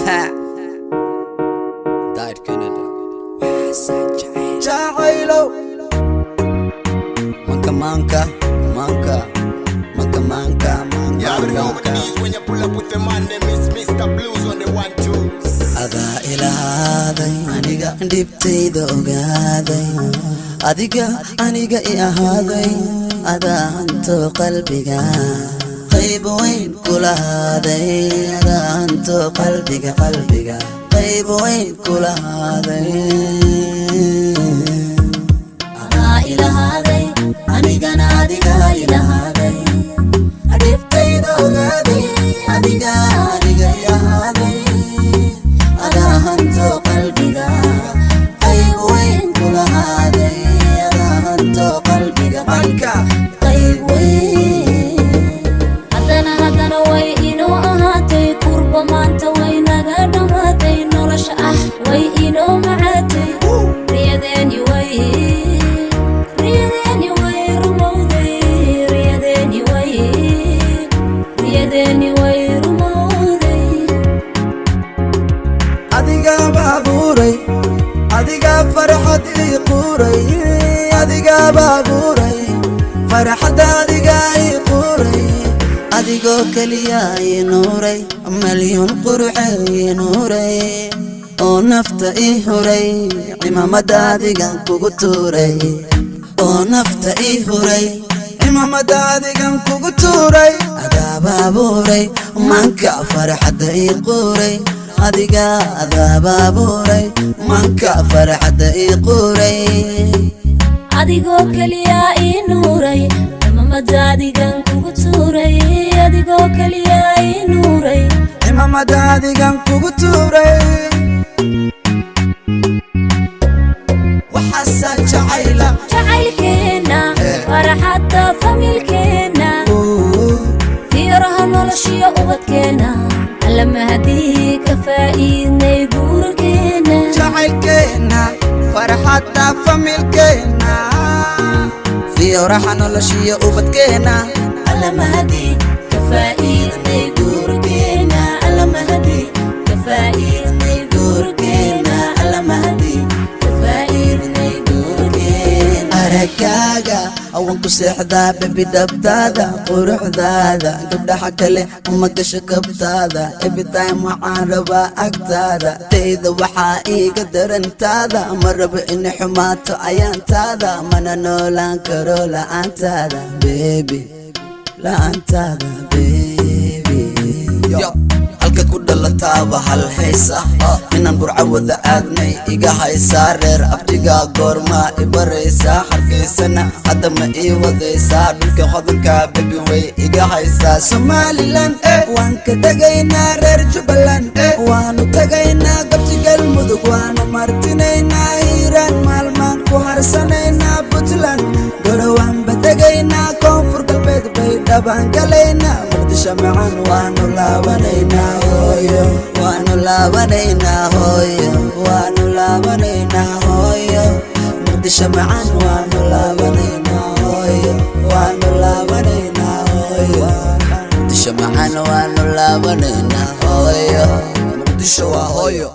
Ha! Died Canada. Jacaylow. Manka manka manka manka manka You manka already know what manka. it is when you pull up with the man, them is Mr. Blues on the 1 2. Adaa ilahaaday, aniga dhibtayda ogaaday, adiga aniga i ahaaday, adaa hanto qalbiga qayb weyn kulahaaday, adaa hanto qalbiga qalbiga qayb weyn kulahaaday. Adaa ilahaaday, anigana adiga ilahaaday, dhibtayda ogaaday, Adiga aniga i ahaaday, adaa hanto qalbiga qayb weyn kulahaaday, adaa hanto qalbiga manka qayb weyn. Haddana haddana way inoo ahaatay, kurba maanta way naga dhammaatay, nolosha ah way inoo macaatay, riyadeeni way, riyadeeni way rumowday, riyadeeni way, riyadeeni way rumowday. Adigaa baabuuray, adigaa farxad ii quuray, adigaa baabuuray farxadda, adigaa ii quuray, adigoo keliya ii nuuray, malyuun quruxe ii nuuray oo nafta ii huray, cimaamada adigan kugu tuuray oo nafta ii huray, cimaamada adigan kugu tuuray. Adaa baabuuray manka farxadda ii quuray, adiga adaa baabuuray manka farxadda ii quuray. Adigoo keliya ii nuuray, cimaamada adigan kugu tuuray, adigoo keliya ii nuuray. Cimaamada adigan kugu tuuray. Waxaasaa jacayla. Jacaylkeenna, farxadda familkeenna, fiiraha noloshiyo ubadkeenna, alla mahadii ka faa'iidnay guurkeenna. Jacaylkeenna, farxadda familkeenna, fiyoraha noloshiyo ubadkeenna, Alla mahadii ka faa'iidnay guurkeenna, alla mahadii ka faa'iidnay guurkeenna, alla mahadii ka faa'iidnay guurkeenna. Aragaaga awan ku seexdaa, baby, dhabtaada quruxdaada gabdhaha kale uma gasho kabtaada. Everytime waxaan rabaa agtaada, tayda waxaa iiga darantaada, ma rabo inay xumaato ayaantaada, mana noolaan karo la'aantaada, baby, la'aantaada, baby. Yo, halka ku dhalataaba hal haysa, inaan Burca wada aadnay iga haysaa, reer abtigaa goormaa i baraysaa, Hargeysana hadda ma ii wadaysaa, dhulka hodanka, baby, way iga haysaa. Somaliland waan ka tegaynaa, reer Jubbaland waanu tagaynaa, gabti Galmudug waanu martinaynaa, Hiiraan maalmaan ku harsanaynaa, Puntland Gorowaanba tegaynaa, Koonfur Galbeed bay dhabaan galaynaa, Muqdisho macan waanu laabanaynaa hooyo, waanu laabanaynaa hooyo, waanu laabanaynaa hooyo, Muqdisho macan waanu laabanaynaa hooyo, waanu laabanaynaa hooyo, Muqdisho macan waanu laabanaynaa hooyo, Muqdisho waa hooyo.